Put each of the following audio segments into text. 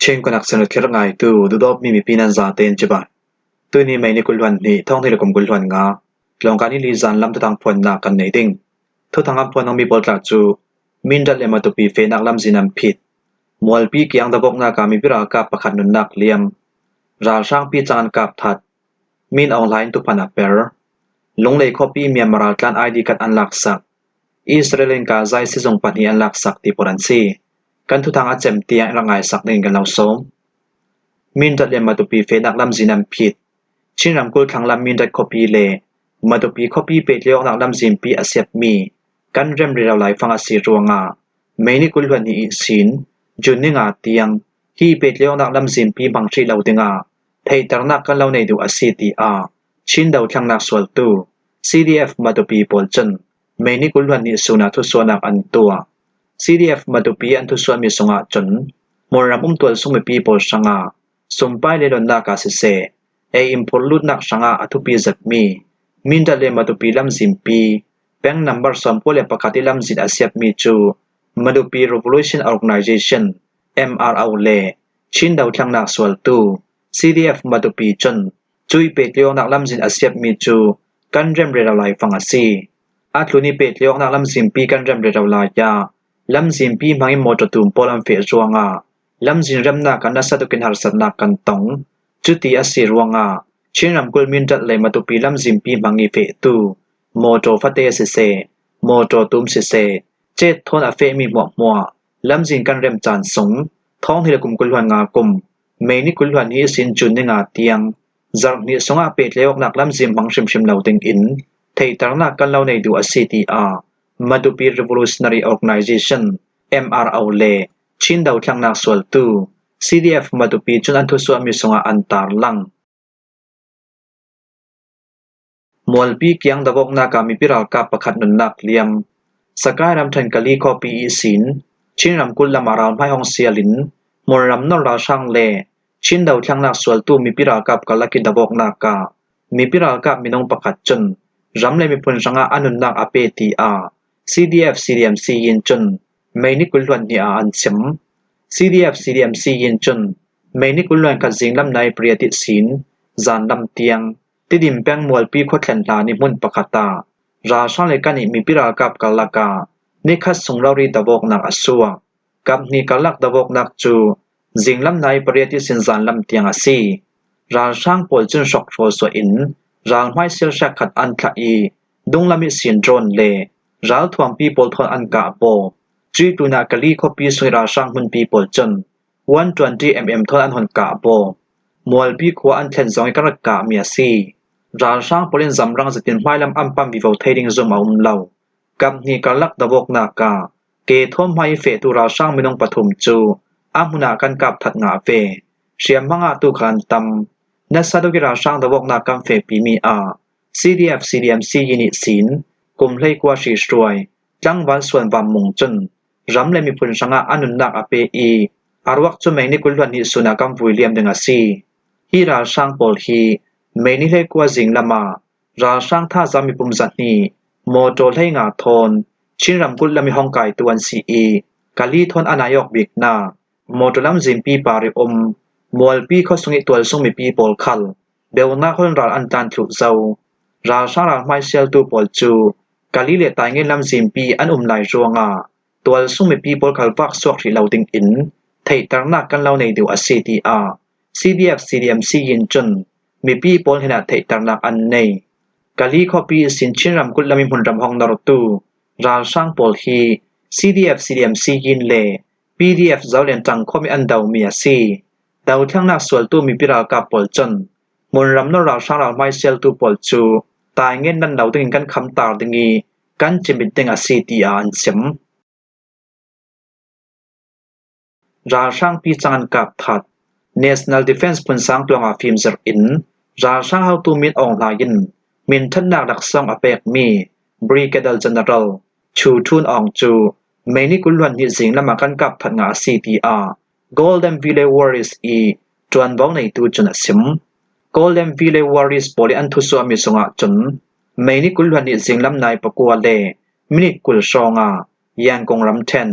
Chinkunak senriat ngaitu duhdawtmi mipi nan zate in cibai. Tuni May ni 22 thawng le kum 25 tlawngka ni li zan lam thuthang phuannak kan nei ding. Thuthang an phuan mi pawl tla cu Mindat le Matupi fenak lamzin an phit. Mualpi kiang dabawknak ah mipi ralkap pakhat nunnak liam. Ralhrang pi cang an kap that. Min Aung Hlaing tuphan a per. Lunglei khuapi Myanmar raltlan ID card an laksak. Israel in Gaza i sizung pahnih an laksak ti pawl an si. Kan thuthang a cem tiang rak ngaisak ding in kan lo sawm. Mindat le Matupi fehnak lamzin an phit. Chin ramkulh thlanglam Mindat khuapi le Matupi khuapi pehtlaihawknak lamzinpi a siapmi kan remri lo laifang a si ruangah May ni 22 i sin June ni nga tiang hi pehtlaihawknak lamzinpi hmang hrih lo dingah theihternak kan lo nei duh a si tiah Chin dothlannak sualtu CDF Matupi pawl cun May ni 22 sun ah thusuahnak an tuah. CDF Matupi an thusuahmi sungah cun Hmunram umtual sung mipi pawl hrangah sumpai le lonnak ah siseh, ei in phurlutnak hrangah a thupi zatmi Mindat le Matupi lamzinpi peng number 91 i lamzin a siapmi cu Matupi Revolution Organization MRO le Chin dothlannak sualtu CDF Matupi cun Cui pehtliawknak lamzin a siapmi cu kan remrero laifang a si. A tlun i pehtliawknak lamzinpi kan remrero lai ah lamzinpi hmang in mawṭaw tum pawl an feh ruangah lamzin remnak ah nasa tuk in harsatnak kan tong. Cuti a si ruangah Chin ramkulh Mindat le Matupi lamzinpi hmang i fehtu mawṭaw fate siseh, mawṭaw tum siseh, cet thawn a fehmi hmuahhmuah lamzin kan rem caan sung thawng hi le kum 25 kum May ni 20 hi sin June ni nga tiang zarhhnih sungah pehtlaihawknak lamzin hmang hrimhrim lo dingin theihternak kan lo nei duh a si tiah Matupi Revolutionary Organization MRO le Chin Dothlannak Sualtu CDF Matupi cun an thusuahmi sungah an tarlang. Mualpi kiang dawknak ah mipi ralkap pakhat nunnak liam. Sakai ramṭhen Kali khuapi i sin Chin ramkulh lam ah ralhmai hong sial in hmunram nor ralhrang le Chin dothlannak sualtu mipi ralkap karlak i dawknak ah mipi ralkap minung pakhat cun ram le miphun hrangah a nunnak a pe tiah CDF-CDMC in cun May ni 22 ah an chim. CDF-CDMC in cun May ni 21 zinglam nai pariat i sin zanlam tiang Tidim peng Mualpi khuathlen hna nih hmun pakhat ah ralhrang le kannih mipi ralkap karlak ah nikhat sung rori dawknak a suak. Kaphnih karlak dawknak cu zinglam nai pariat i sin zanlam tiang a si. Ralhrang pawl cun hrokhrawl suah in ralhmai silhriak khat an thlah i dunglam i sin drone le ralthuampi pawl thawn an kah baw. Cui tun ah Kali khuapi sui ralhrang hmunpi pawl cun 120mm thawn an hon kah baw. Mualpi khua an thlen zong i kan rak kahmi a si. Ralhrang pawl in zamrang zetin hmailam an pam vivo thei ding zumh a um lo. Kaphnih karlak dawknak ah ke thuamhmai i fehtu ralhrang minung pathum cu a hmun ah kan kap that ngah ve. Hriamhmang ah tu kha an tam. Nasa tuk i ralhrang dawknak kan fehpimi ah CDF CDMC nih sin kum 19 hrihruai tlangval Suan Vam Mung cun ram le miphun hrangah a nunnak a pe i a ruak cu May ni 22 sun ah kan vui liam ding a si. Hi ralhrang pawl hi May ni 19 zinglam ah ralhrang thazaang mipum zahnih mawṭaw 15 thawn Chin ramkulh lam i hong kaitu an si i Kali thawn an aiawk bik hna. Mawṭaw lamzinpi par i um Mualpi khuasung i tualsung mipi pawl khal beunak hon ral an tlan thluh zau. Ralhrang ralhmai sialtu pawl cu Kali le Taingen lamzinpi an um lai ruangah tualsung mipi pawl khal vak suak rih lo dingin theihternak kan lo nei deuh a si tiah CDF-CDMC in cun mipi pawl hnenah theihternak an nei. Kali khuapi sin Chin ramkulh lam i hmunram hong nortu ralhrang pawl hi CDF-CDMC yin le PDF Zolen ṭang khuami an domi a si. Dothlannak sualtu mipi ralkap pawl cun hmunram nor ralhrang ralhmai sialtu pawl cu taingen nan lo dingin kan khamtar ding i kan cimit ding a si tiah an chim. Ralhrangpi cang an kap that. National Defense Phunsang tuang ah fimzirh in ralhrang haotu Min Aung Hlaing in minthatnak laksawng a pekmi Brigadier General Chu Htun Aung cu May ni 22 zinglam ah kan kap that nga a si tiah Golden Valley Warriors i ṭuanvo neitu cun a chim. Golden Valley Warriors pawl i an thusuahmi sungah cun May ni 22 zinglam nai pakua le minute 20 hrawng ah Yangon ramṭhen,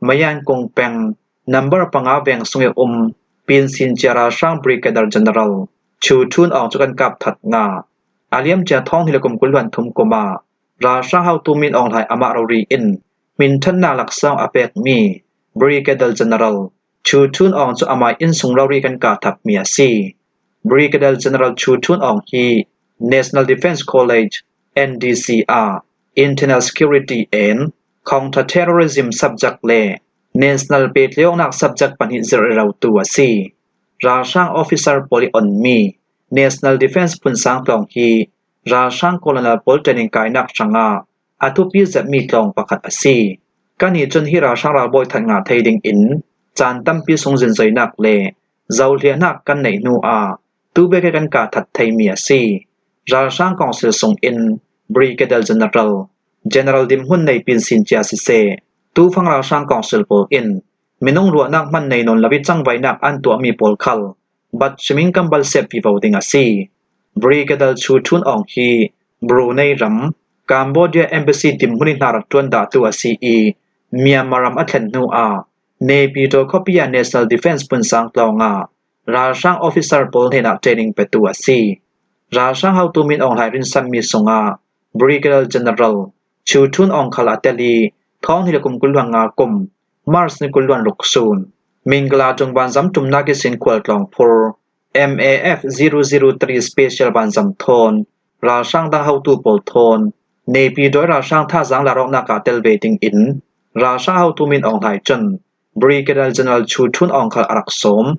Mayankung peng, number panga veng sung i um. Pinsin cia ralhrang Brigadier General Chu Htun Aung cu kan kap that nga. A liamcia thawng hi le kum 23 kum ah ralhrang haotu Min Aung Hlaing amah rori in minthannak laksawng a pekmi Brigadier General Chu Htun Aung cu amah innsung rori kan kah thapmi a si. Brigadier General Chu Htun Aung hi National Defense College NDC ah Internal Security and Counter-Terrorism subject le National pehtliawknak subject pahnih zirh rotu a si. Ralhrang officer pawl i onmi National Defense phunsang tlawng hi ralhrang colonel pawl training kainak hrangah a thupi zetmi tlawng pakhat a si. Kannih cun hi ralhrang ralbawi that nga thei ding in caan tampi sung zinzoinak le zohliahnak kan neih hnu ah tubeke kan kah that theimi a si. Ralhrang Council sung in Brigadier General General Dimhmun Nei Pin Sin cia siseh, tufang ralhrang council pawl in minung ruahnak hman nei nawn lo i cangvainak an tuahmi pawl khal bat hrim kan bal sep vivo ding a si. Brigadier Chu Htun Aung hi Brunei ram Cambodia Embassy dimhmun i hna rak ṭuan dahtu a si i Myanmar ram a thlen hnu ah Naypyidaw khuapi ah National Defense phunsang tlawng ah ralhrang officer pawl hnenah training petu a si. Ralhrang haotu Min Aung Hlaing rinsanmi sungah Brigadier General Chu Htun Aung khal a tel i thawng hi le kum 25 kum March ni 26 sun Mingla cung vanzam ṭumnak i sin khualtlawng phur MAF 003 Special vanzam thawn ralhrang dang haotu pawl thawn Naypyidaw ralhrang thazaang larawknak ah tel ve ding in ralhrang haotu Min Aung Hlaing cun Brigadier General Chu Htun Aung khal a rak sawm.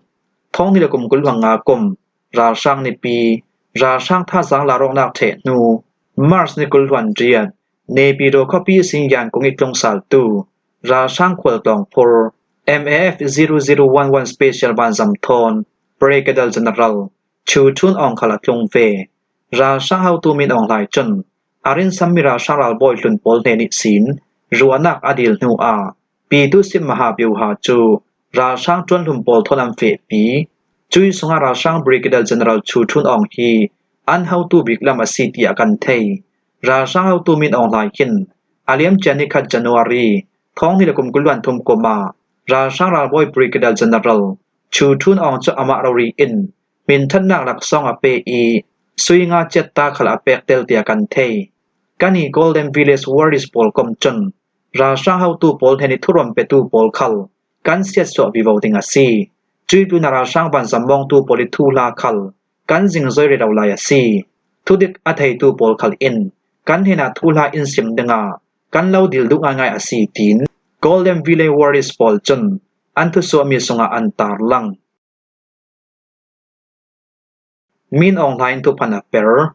Thawng ni le kum 25 kum ralhrang nipi ralhrang thazaang larawknak ṭheh hnu March ni 28 Naypyidaw khuapi Xinjiang kong i tlungsaltu ralhrang khualtlawng phur MAF 0011 Special vanzam thawn Brigadier General Chu Htun Aung khal a tlung ve. Ralhrang haotu Min Aung Hlaing cun a rinsammi ralhrang ralbawi hlun pawl hne nih sin ruahnak a dil hnu ah Pyituh Sim Mahabyuha cu ralhrang ṭuanhlum pawl thawn an fehpi. Cui sungah ralhrang Brigadier General Chu Htun Aung hi an haotu bik lam a si tiah kan thei. Ralhrang haotu Min Aung Hlaing hin a liamcia nikhat January thawng ni le kum 23 kum ah ralhrang ralbawi Brigadier General Chu Htun Aung cu amah rori in minthatnak laksawng a pe i sui nga chiatta khal a pek tel tiah kan thei. Kan i Golden Village Warriors pawl kom cun ralhrang haotu pawl he nih thuram petu pawl khal kan siatsuah vivo ding a si. Cui tu na ralhrang vanzam mawngtu pawl i thu hla khal kan zingzoi re lo lai a si. Thudik a theitu pawl khal in kan henah thu hla in sim dingah kan lo dil duh ngaingai a si tiin Golden Village Warriors pawl cun an thusuahmi sungah an tarlang. Min Aung Hlaing thuphan a per.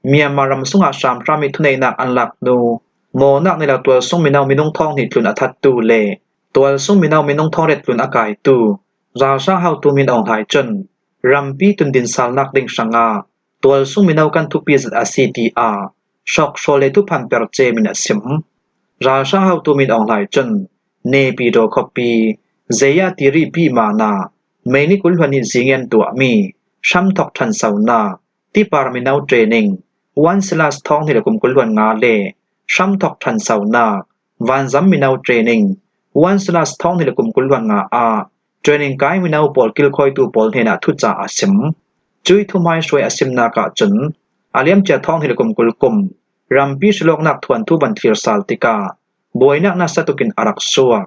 Myanmar ram sungah hramhram i thuneinak an lak hnu mawnak nih lo tualsung mino minung thong hnih tlun a thattu le tualsung mino minung thong riat tlun a kaitu ralhrang haotu Min Aung Hlaing cun rampi tundin salnak ding hrangah tualsung mino kan thupi zat a si ti ah hrokhrawl le thuphan per cem in a sim. Ralhrang haotu Min Aung Hlaing cun Naypyidaw khuapi zeiah tiri pi ma na May ni 20 ni zing an tuahmi hramthawk ṭhansonak tipar mino training one slash thawng ni le kum 25 le hramthawk ṭhansonak vanzam mino training one slash thawng ni le kum 25 ah training kai mino pawl kilkhawitu pawl hnenah thuca a sim. Cui thumai hruai a simnak ahcun a liamcia thawng ni le kum 20 kum rampi hrilawknak thuanthu van thlir sal tikah buainak nasa tukin a rak suak.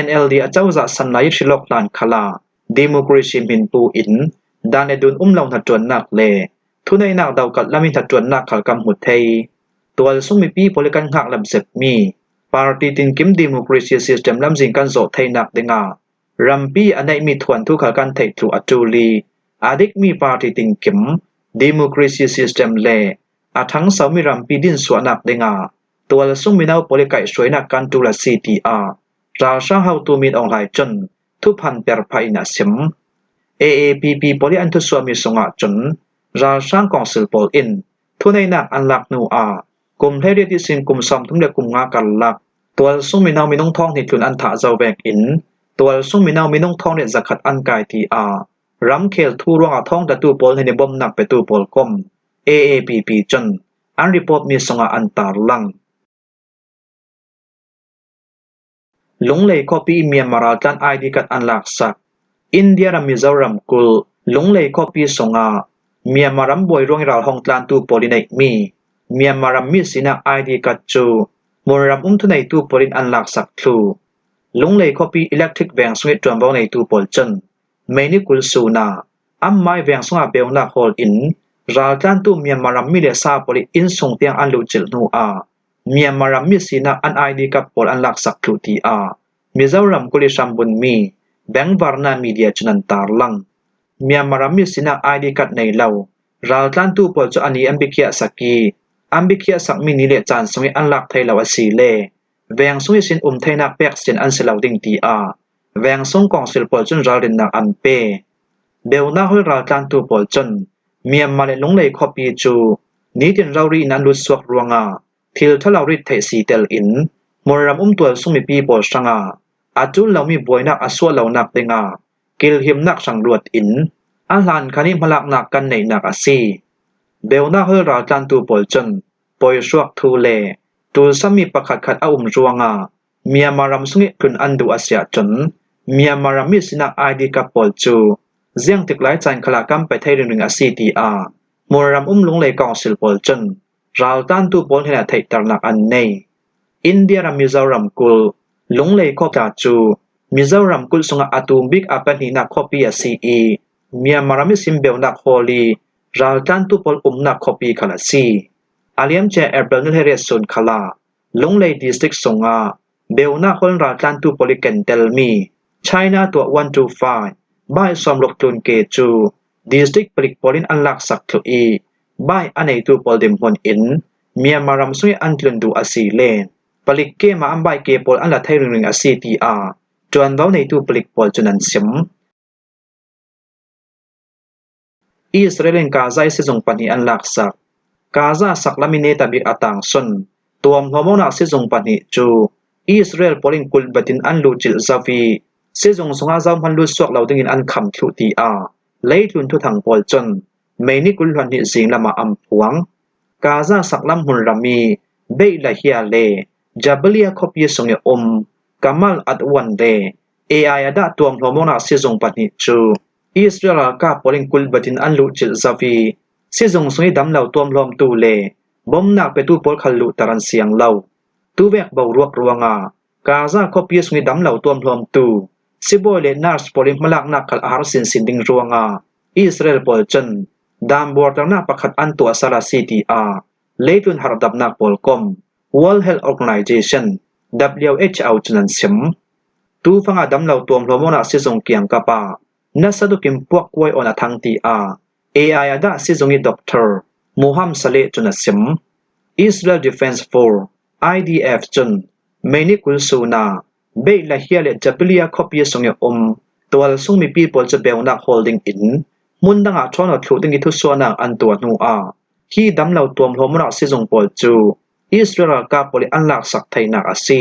NLD acozah sanlai i hrilawk hlan khal ah democracy minpu in dan le dun um lo hnaṭuannak le thuneihnak dokalh lam in hnaṭuannak khal kan hmu thei. Tualsung mipi pawl i kan hngak lamzepmi party tinkim democracy system lamzin kan zawh theinak dingah rampi a neihmi thuanthu khal kan theih thlu a ṭul i a dikmi party tinkim democracy system le a ṭhangsomi rampi dinsuahnak dingah tualsung mino pawl i kaihhruainak kan ṭul a si tiah ralhrang haotu Min Aung Hlaing cun thuphan perphah in a sim. AAPP pawl i an thusuahmi sungah cun ralhrang council pawl in thuneinak an lak hnu ah kum 18 sin kum 35 karlak tualsung mino minung thong hnih tlun an thah zau vek in tualsung mino minung thong riat zakhat an kai tiah ramkhel thu ruangah thawngtlatu pawl nih bawmhnak petu pawl kom AAPP cun an report mi sungah an tarlang. Lunglei khuapi i Myanmar raltlan ID card an laksak. India ram Mizoram kulh Lunglei khuapi zongah Myanmar ram buai ruang i ralhawng tlantu pawl i neihmi Myanmar rammi sinak ID card cu hmunram um thuneitu pawl in an laksak thlu. Lunglei khuapi electric veng sung i ṭuanvo neitu pawl cun May ni 20 sun ah Ammai veng sungah beunak hall in raltlantu Myanmar rammi le sa pawl i inn sung tiang an luhcilh hnu ah Myanmar rammi sinak an ID card pawl an laksak thlu tiah Mizoram kuli hrambunmi Bengvarna media cun an tarlang. Myanmar rammi sinak ID card nei lo raltlantu pawl cu a ni an biakhiah sak i an biakhiah sakmi ni le caan sung i an lak thai lo a si le vengsung i sin um thainak pek sin an si lo ding tiah vengsung kongsil pawl cun ralrinnak an pe. Beunak hol raltlantu pawl cun Myanmar le Lunglei khuapi cu nitin rori in an lut suak ruangah thil ṭhalo rit theih si tel in hmunram umtual sung mipi pawl hrangah a ṭul lomi buainak a suah lonak dingah kilhimnak hrang ruat in a hlankan i hmalaknak kan neihnak a si. Beunak hol raltlantu pawl cun pawihruak thu le ṭulsami pakhatkhat a um ruangah Myanmar ram sung i tlun an duh a si ahcun Myanmar rammi sinak ID card pawl cu ziangtik lai caan khal ah kan pe thei ringring a si tiah hmunram um Lunglei Council pawl cun raltantu pawl hnenah theihternak an nei. India ram Mizoram kulh Lunglei khuatla cu Mizoram kulh sungah a tum bik a pahnihnak khuapi a si i Myanmar ram i simbeunak hall i raltlantu pawl umnak khuapi khal a si. A liamcia April ni 18 sun khal ah Lunglei district sungah beunak hall raltlantu pawl i ken telmi China tuah 125 bai sawmruk tlun ke cu district palik pawl in an laksak thlu i bai a neitu pawl dimhmun in Myanmar ram sung i an tlun duh a si len. Palik kem ah an bai ke pawl an la thei ringring a si tiah ṭuanvo neitu palik pawl cun an chim. Israel in Gaza i sizung pahnih an laksak. Gaza saklam i neta bik a tang sun. Tuamhlawmawnak sizung pahnih cu Israel pawl in kulhbat in an luhcilh zau i sizung zongah zohhmanh lut suak lo dingin an kham thluh tiah leitlun thuthang pawl cun May ni 22 zinglam ah an phuang. Gaza saklam hmunram i Beit Lahia le Jabalia khuapi sung i um Kamal Adwan le AI ah dah tuamhlawmawnak sizung pahnih cu Israel ralkap pawl in kulhbat in an luhcilh zau i sizung sung i damlo tuamhlawmtu le bawmhnak petu pawl khal luhter an siang lo. Tuvek boruak ruangah Gaza khuapi sung i damlo tuamhlawmtu sibawi le nurse pawl i hmalaknak khal a har sinsin ding ruangah Israel pawl cun dam buarternak pakhat an tuah sal a si tiah leitlun hardapnak pawl kom World Health Organization WHO cun an chim. Tufang ah damlo tuamhlawm ah sizung kiangkap ah nasa tukin puakkuai on a thang tiah AI ah dah sizung i doctor Muhammad Saleh cun a chim. Israel Defense Force IDF cun May ni 20 sun ah Beit Lahia le Jabalia khuapi sung i um tualsung mipi pawl cu beunak hawl ding in hmun dang ah ṭhawn thlu ding i thusuahnak an tuah hnu ah hi damlo tuamhlawm sizung pawl cu Israel ralkap pawl i an laksak theinak a si.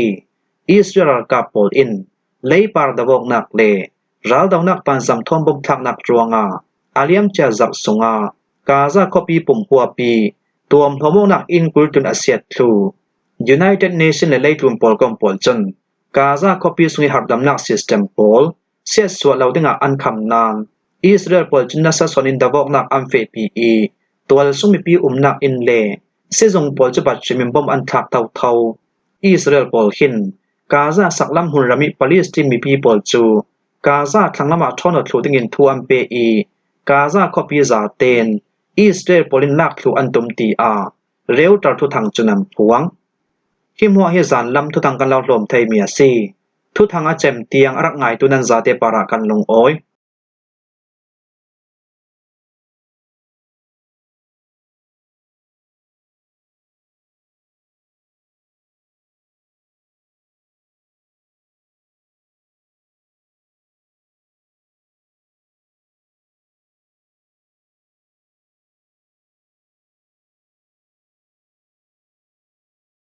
Israel ralkap pawl in leipar dawawknak le raldohnak vanzang thuam bawmthlaknak ruangah a liamcia zarh sungah Gaza khuapi pumhuapi tuamhlawmawknak inn kultun a siat thlu. United Nations le leitlun pawl kong pawl cun Gaza khuapi sung i hardamnak system pawl siatsuah lo dingah an kham nain Israel pawl cu nasa sawn in dawawknak an fehpi i tualsung mipi umnak inn le sizung pawl cu bat hrim in bomb an thlak thotho. Israel pawl hin Gaza saklam hmunram i Palestine mipi pawl cu Gaza thlanglam ah ṭhawn thlu dingin thu an pe i Gaza khuapi zaten Israel pawl in lak thlu an tum tiah Reuter thuthang cun an phuang. Hi hmuah hi zanlam thuthang kan lo hlawm theimi a si. Thuthang a cem tiang a rak ngaitu nan zate par ah kan lungawi.